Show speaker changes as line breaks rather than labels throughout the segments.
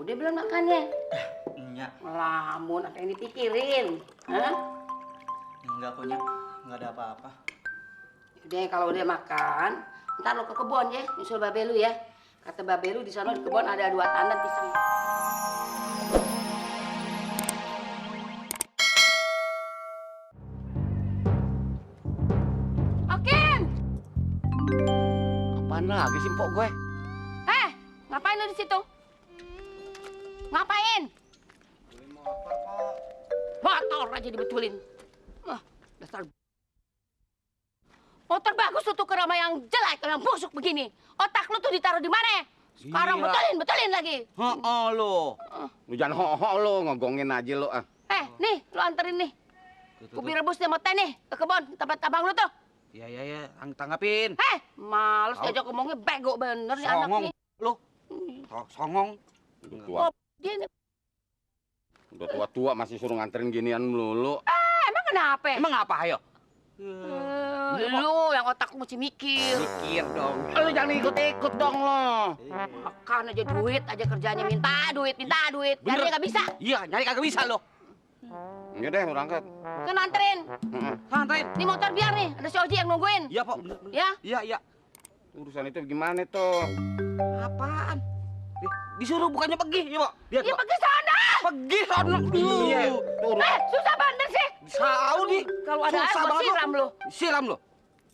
Udah belum makannya?
Enggak.
Lamun, apa yang dipikirin? Hah?
Enggak punya. Enggak ada apa-apa.
Udah, kalau udah makan, ntar lo ke kebun ya, nyusul babe lu ya. Kata babe lu di sana di kebun ada 2 tandan pisang. Oken!
Apaan lagi sih mpok gue?
Ngapain lu di situ? Ngapain?
Beli motor kok.
Motor aja dibetulin. Dasar. Motor bagus tuh tuker sama yang jelek, yang busuk begini. Otak lu tuh ditaruh di mana? Sekarang
Iya.
betulin lagi.
Lo. Lu jangan ho-ho lo, ngegongin aja lo ah.
Nih, lu anterin nih. Ubi rebus nih sama teh nih, ke kebun, tempat abang lu tuh.
Iya, tanggapin.
Males diajak ngomongnya bego bener nih anak
Songong
nih.
lo. Songong.
Oh, dia nih.
Udah tua-tua masih suruh nganterin ginian melulu.
Emang kenapa?
Emang apa, ayo?
Lu yang otak lu mesti mikir.
Mikir dong. Lu jangan ikut-ikut dong lo.
Makan aja duit, aja kerjanya minta duit.
Bener.
Nyari nggak bisa.
Iya, nyari kagak bisa lo. Iya deh, lu angkat.
Kan anterin.
Santai.
Ini motor biar nih, ada si Oji yang nungguin.
Iya, Pak.
Ya?
Iya. Urusan itu gimana tuh? Apaan? Disuruh bukannya pergi, ya, Pak. Lihat,
Ya
Pak.
pergi sana.
Pergi sana. Iya.
Susah banget sih.
Tahu nih.
Kalau ada air
Susah
gua
banget
siram lu.
Siram lo.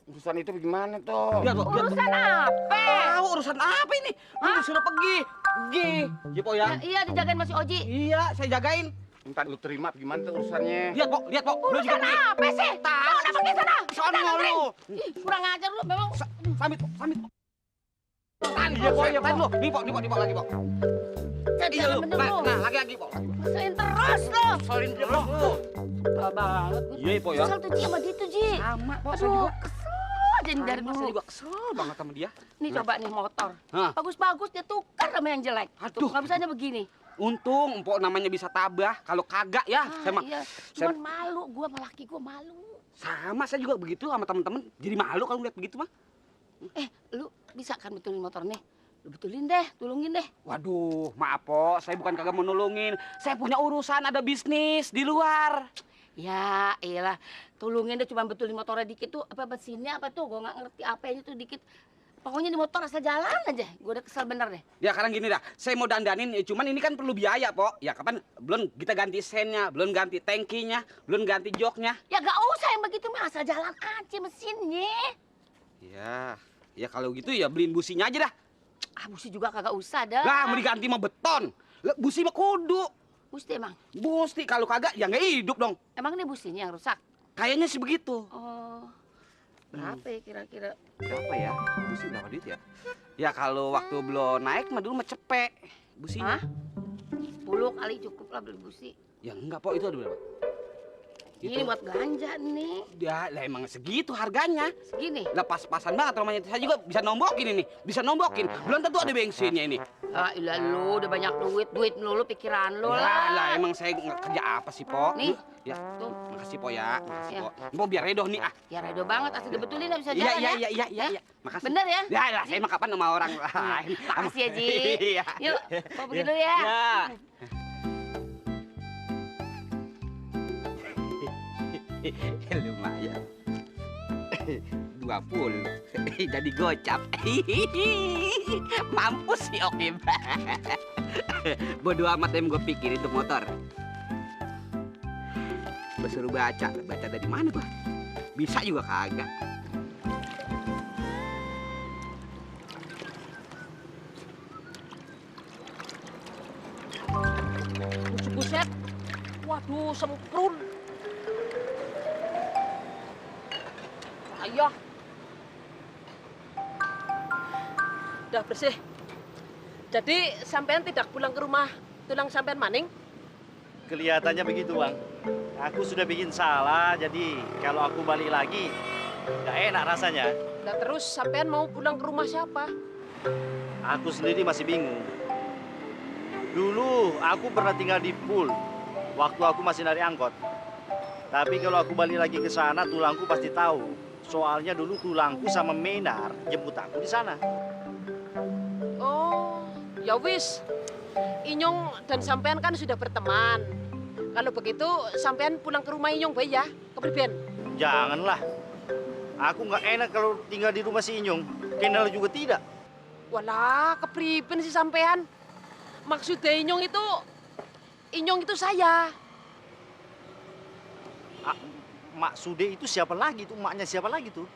Urusan itu gimana tuh? Lihat, Pak.
Urusan apa?
Tahu urusan apa ini? Lu disuruh pergi. Iya, Pak ya.
Iya, dijagain masih Oji.
Iya, saya jagain.
Entar lu terima gimana tuh urusannya?
Lihat, Pak. Lu juga
Urusan apa sih? Tahu udah pergi sana.
Sono lu.
Ih, kurang ajar lu memang.
Samit. Iya, Pak, ya kan lu. Nih, Pak lagi, Pak. Iya lu.
Bener lu.
Nah, lagi, Pak.
Masain terus lu.
Solin terus lu.
Susah banget.
Iya, Pak ya.
Kesel tuh Ji sama dia tuh Ji.
Sama, Pak. Saya
Aduh,
juga
kesel aja nih dari
Saya
dulu.
juga kesel banget sama dia.
Nih coba nih motor.
Hah?
Bagus-bagus dia tukar sama yang jelek.
Aduh.
Tuh, nggak bisanya begini.
Untung empok namanya bisa tabah. Kalau kagak ya,
Iya. Cuman malu, gua sama laki gua malu.
sama saya juga begitu sama teman-teman. Jadi malu kalau ngeliat begitu mah.
Lu bisa kan betulin motor nih? Lu betulin deh, tulungin deh.
Waduh, maaf po, saya bukan kagak mau nolongin. Saya punya urusan, ada bisnis di luar.
Ya, iyalah. Tulungin deh cuma betulin motornya dikit tuh. Apa mesinnya apa tuh? Gua nggak ngerti apanya tuh dikit. Pokoknya di motor asal jalan aja. Gua udah kesel bener deh.
Ya sekarang gini dah, saya mau dandanin, cuman ini kan perlu biaya po. Ya kapan? Belum kita ganti sennya, belum ganti tangkinya, belum ganti joknya.
Ya gak usah yang begitu mah, asal jalan aja mesinnya.
Ya kalau gitu ya beliin businya aja dah.
Busi juga kagak usah dah.
Lah mau diganti mah beton. Lah, busi mah kudu.
Busi emang?
Busti kalau kagak ya nggak hidup dong.
Emang ini businya yang rusak?
Kayaknya sih begitu.
Oh, berapa ya kira-kira?
Berapa ya? Busi berapa duit ya? Ya kalau waktu belum naik mah dulu mah cepek businya.
Hah? 10 kali cukup lah beli busi.
Ya enggak po, itu ada berapa?
Ini buat belanja nih.
Ya lah emang segitu harganya.
Segini.
Lah pas-pasan banget rumahnya. Saya juga bisa nombokin ini. Bisa nombokin. Belum tentu ada bensinnya ini.
Ah, ilah lu udah banyak duit melulu pikiran lu lah.
Lah emang saya nggak kerja apa sih po?
Nih.
Ya.
Tuh.
Makasih po ya. Makasih
Ya.
po. Mau biar redoh nih ah.
Ya redo banget, asal dibetulin nggak bisa
Iya
jalan ya.
iya. Makasih.
Bener ya?
Ya lah saya mah kapan sama orang lain.
Makasih ya, Ji.
Iya.
Yuk, mau pergi dulu ya.
Ya. Lumayan. 20 jadi gocap. Mampus sih Oke. Bodoh amat yang gue pikir itu motor. Gue suruh baca dari mana gua? Bisa juga kagak.
Buset. Waduh, semprun. Ayah.
Udah bersih. Jadi sampean tidak pulang ke rumah tulang sampean maning?
Kelihatannya begitu, Bang. Aku sudah bikin salah, jadi kalau aku balik lagi, nggak enak rasanya.
Nah terus sampean mau pulang ke rumah siapa?
Aku sendiri masih bingung. Dulu aku pernah tinggal di Pool, waktu aku masih narik angkot. Tapi kalau aku balik lagi ke sana, tulangku pasti tahu. Soalnya dulu tulangku sama Menar jemput aku di sana.
Oh, ya wis. Inyong dan sampean kan sudah berteman. Kalau begitu sampean pulang ke rumah Inyong baik ya, kepriben.
Janganlah. Aku nggak enak kalau tinggal di rumah si Inyong. Kenal juga tidak.
Walah, kepriben sih sampean. Maksudnya Inyong itu saya.
Mak Sude itu siapa lagi tuh? Maknya siapa lagi tuh?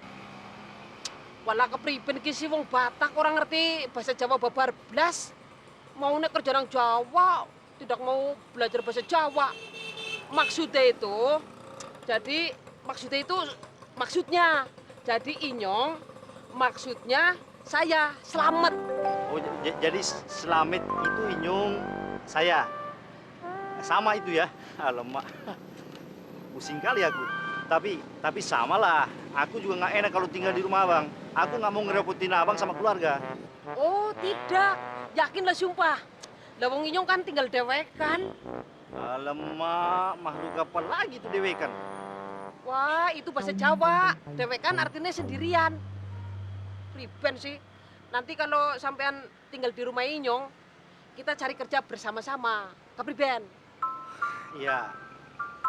Walah kepriben ki si wong Batak orang ngerti bahasa Jawa babar blas. Mau nek kerja nang Jawa, tidak mau belajar bahasa Jawa. Maksudnya itu, maksudnya. Jadi Inyong, maksudnya saya, Slamet.
Oh, jadi Slamet itu Inyong, saya. Sama itu ya. Alamak. Pusing kali aku. Tapi samalah. Aku juga nggak enak kalau tinggal di rumah abang. Aku nggak mau ngerepotin abang sama keluarga.
Oh tidak, yakinlah sumpah. Lawang Inyong kan tinggal dewekan.
Alamak, makhluk apa lagi tuh dewekan?
Wah itu bahasa Jawa. Dewekan artinya sendirian. Priben sih. Nanti kalau sampean tinggal di rumah Inyong, kita cari kerja bersama-sama. Kepriben?
Iya.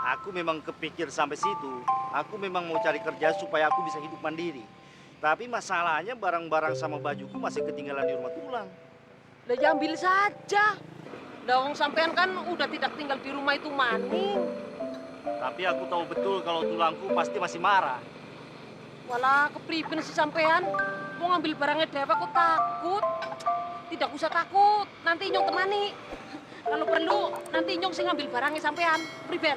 Aku memang kepikir sampai situ. Aku memang mau cari kerja supaya aku bisa hidup mandiri. Tapi masalahnya barang-barang sama bajuku masih ketinggalan di rumah tulang.
Lah ya ambil saja. Dong sampean kan udah tidak tinggal di rumah itu maning.
Tapi aku tahu betul kalau tulangku pasti masih marah.
Walah kepriben sih sampean. Mau ngambil barangnya dewa kok takut. Tidak usah takut. Nanti Inyong temani. Kalau perlu nanti Inyong sih ngambil barangnya sampean. Priben?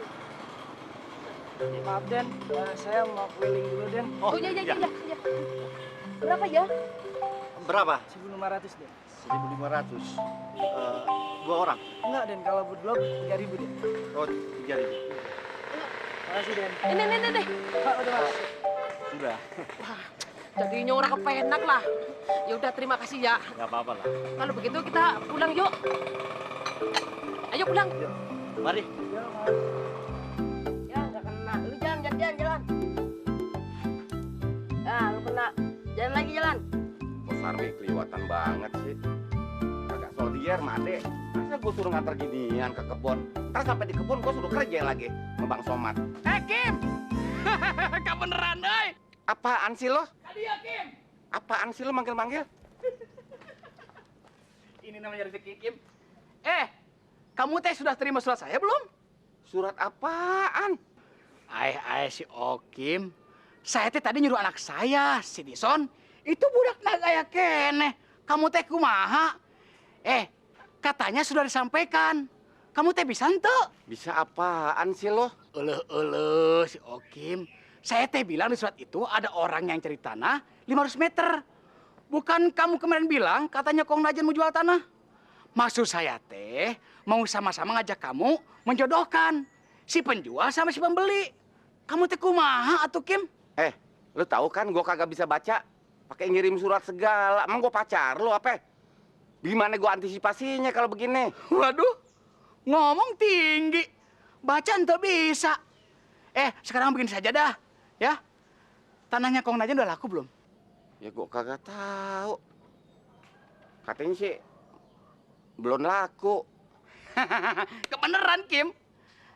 Maaf Den, saya mau keliling dulu Den.
Oh iya. Berapa ya?
Berapa?
1.500 Den.
1.500. Dua orang?
Enggak Den, kalau berdua 3.000 Den.
Oh, 3.000.
Makasih Den.
Ini.
Pak, udah Mas.
Sudah.
Wah, jadi Inyong orang kepenak lah. Ya udah terima kasih ya.
Gak apa-apa lah.
Kalau begitu kita pulang yuk. Ayo pulang.
Mari.
Ya, Mas.
Ya, nggak kena. Lu jalan. Nah, lu kena. Jalan lagi jalan.
Bos Sarmi keliwatan banget sih. Kagak solier, Made. Masa gue suruh nganter ginian ke kebun? Ntar sampai di kebun gue suruh kerja lagi sama Bang Somad.
Kim! Gak beneran, oi!
Apaan sih lo?
Tadi ya, Kim!
Apaan sih lo manggil-manggil?
Ini namanya rezeki, Kim. Kamu teh sudah terima surat saya belum?
Surat apaan?
Si Okim. Saya teh tadi nyuruh anak saya, si Dison. Itu budak nagaya kene. Kamu teh kumaha? Katanya sudah disampaikan. Kamu teh bisa ente?
Bisa apaan sih lo?
Si Okim. Saya teh bilang di surat itu ada orang yang cari tanah 500 meter. Bukan kamu kemarin bilang katanya Kong Najen mau jual tanah? Maksud saya teh mau sama-sama ngajak kamu menjodohkan si penjual sama si pembeli. Kamu teh kumaha atuh Kim?
Lo tahu kan gue kagak bisa baca. Pakai ngirim surat segala. Emang gue pacar lo apa? Gimana gue antisipasinya kalau begini?
Waduh, ngomong tinggi. Baca ente bisa. Sekarang begini saja dah, ya. Tanahnya Kong Najen udah laku belum?
Ya gue kagak tahu. Katanya sih belum laku.
Kebeneran, Kim.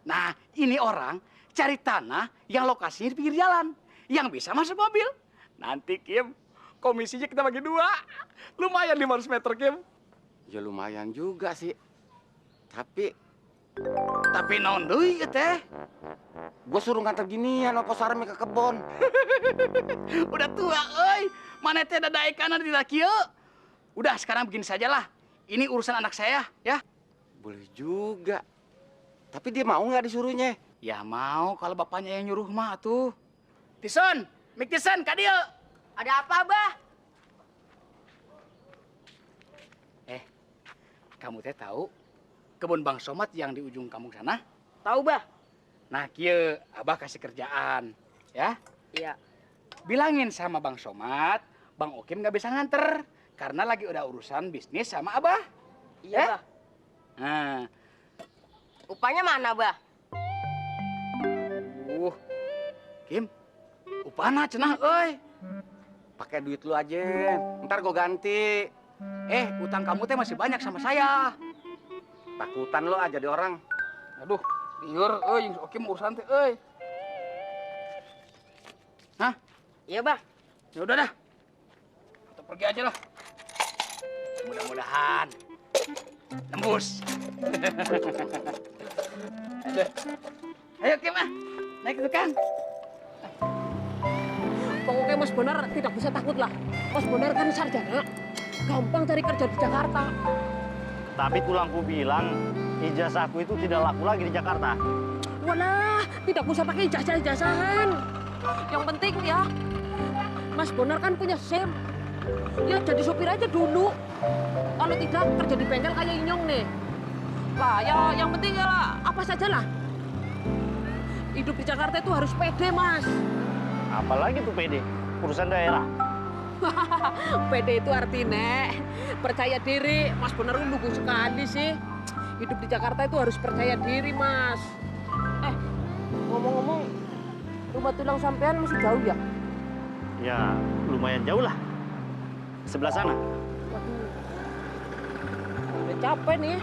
Nah, ini orang cari tanah yang lokasinya di pinggir jalan. Yang bisa masuk mobil. Nanti, Kim, komisinya kita bagi 2. Lumayan 500 meter, Kim.
Ya lumayan juga sih. Tapi
naon deui teh?
gue suruh nganter ginian apa Sarmi ke kebon.
Udah tua, euy. Mana teh dadae kanan di kieu. Udah, sekarang begini sajalah. Ini urusan anak saya, ya.
Boleh juga. Tapi dia mau nggak disuruhnya?
Ya mau kalau bapaknya yang nyuruh mah tuh. Tison, Mik Tison, ka dieu.
Ada apa, Bah?
Kamu teh tahu kebun Bang Somad yang di ujung kampung sana?
Tahu, Bah?
Nah, kieu Abah kasih kerjaan, ya.
Iya.
Bilangin sama Bang Somad, Bang Okim nggak bisa nganter karena lagi udah urusan bisnis sama Abah.
Iya, Bah.
Nah,
Upahnya mana, Bah?
Kim, upana cenah, euy.
Pakai duit lu aja. Ntar gue ganti.
Utang kamu teh masih banyak sama saya.
Takutan lo aja jadi orang.
Aduh, liur, yang oke urusan teh, euy. Hah?
Iya, Bang.
Ya udah dah. Kita pergi aja lah. Mudah-mudahan tembus. Aduh. Ayo Kim ah, naik ke kan.
Pokoknya Mas Bonar tidak bisa takut lah. Mas Bonar kan sarjana, gampang cari kerja di Jakarta.
Tapi tulangku bilang ijazahku itu tidak laku lagi di Jakarta.
Walah, tidak usah pakai ijazah-ijazahan. Yang penting ya, Mas Bonar kan punya SIM. Ya jadi sopir aja dulu. Kalau tidak kerja di bengkel kayak Inyong nih. Lah ya yang penting ya apa saja lah. Hidup di Jakarta itu harus pede, Mas.
Apalagi tuh PD, urusan daerah.
Pede itu artinya percaya diri. Mas Bonar lugu sekali sih. Hidup di Jakarta itu harus percaya diri, Mas. Ngomong-ngomong, rumah tulang sampean masih jauh ya?
Ya lumayan jauh lah. Sebelah sana.
Waduh, udah capek nih.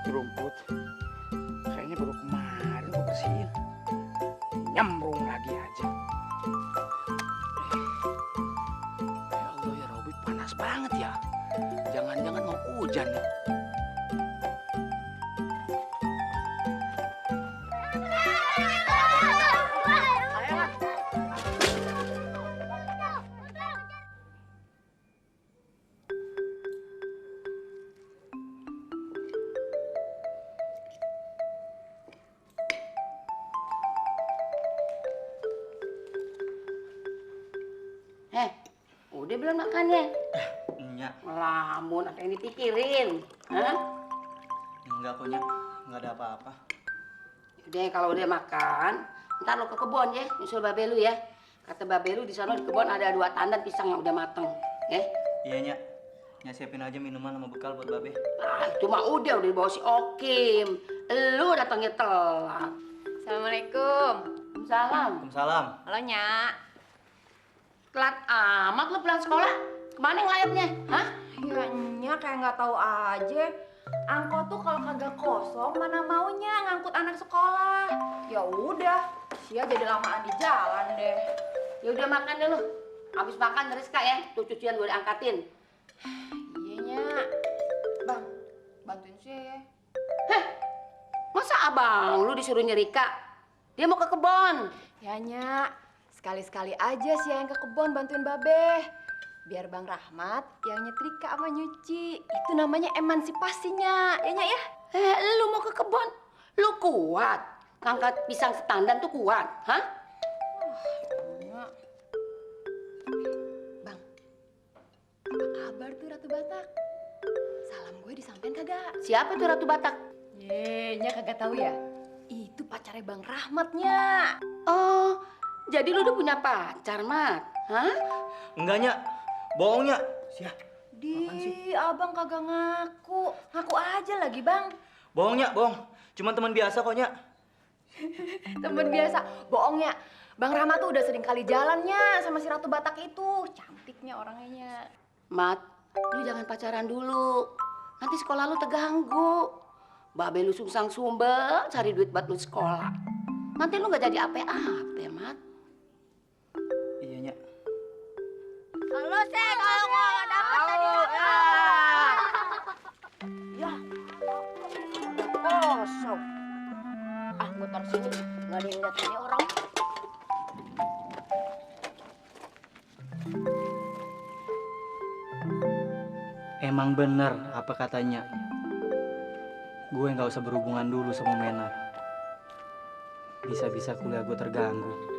Rumput. Kayaknya baru kemarin gua bersihin. Nyemplung lagi aja. Ya Allah ya Robi, panas banget ya. Jangan-jangan mau hujan nih.
Udah belum makannya?
Enggak,
Ngelamun, apa yang dipikirin? Hah?
enggak punya, enggak ada apa-apa.
Udah kalau udah makan, ntar lo ke kebun ya, nyusul babe lu ya. Kata babe lu di sana di kebun ada 2 tandan pisang yang udah mateng, ya.
Iya, Nya. Nya siapin aja minuman sama bekal buat Babe.
Ah, itu mah udah dibawa si Okim. Lu datangnya telat.
Assalamualaikum.
Salam.
Waalaikumsalam.
Halo, Nyak.
Telat amat lu pulang sekolah. Kemana ngelayapnya? Hah?
Ya, Nyak kayak nggak tahu aja. Angkot tuh kalau kagak kosong, mana maunya ngangkut anak sekolah. Ya udah, Sia jadi lamaan di jalan deh.
Ya udah makan deh lu. Habis makan Rizka ya, tuh cucian gue diangkatin.
Iya, Nyak. Bang, bantuin Sia ya.
Heh, masa abang lu disuruh nyerika? Dia mau ke kebon.
Ya, Nyak. Sekali-sekali aja Sia yang ke kebon bantuin Babe. Biar Bang Rahmat yang nyetrika sama nyuci. Itu namanya emansipasinya, ya Nyak ya?
Lu mau ke kebon? Lu kuat. Ngangkat pisang setandan tuh kuat, hah?
Nyak. Bang, apa kabar tuh Ratu Batak? Salam gue disampein kagak?
Siapa tuh Ratu Batak?
Nyak kagak tahu ya? Itu pacarnya Bang Rahmatnya.
Oh, jadi lu udah punya pacar, Mat? Hah?
Enggak, Nya. Bohong, Nya. Sia.
Di, abang kagak ngaku. Ngaku aja lagi, Bang.
Bohong, Nya, bohong. Cuman teman biasa kok, Nya.
Temen biasa. Bohongnya. Bang Rahmat tuh udah sering kali jalannya sama si Ratu Batak itu. Cantiknya orangnya.
Mat, lu jangan pacaran dulu. Nanti sekolah lu terganggu. Babe lu sungsang sumbel cari duit buat lu sekolah. Nanti lu gak jadi apa-apa, Mat.
Iya, Nya.
Halo, Sek. Kalau nggak dapet tadi
Ya, kosong. Ah, gue taruh sini. Gak ada yang lihat ini orang.
Emang bener apa katanya. Gue nggak usah berhubungan dulu sama Menar. Bisa-bisa kuliah gue terganggu.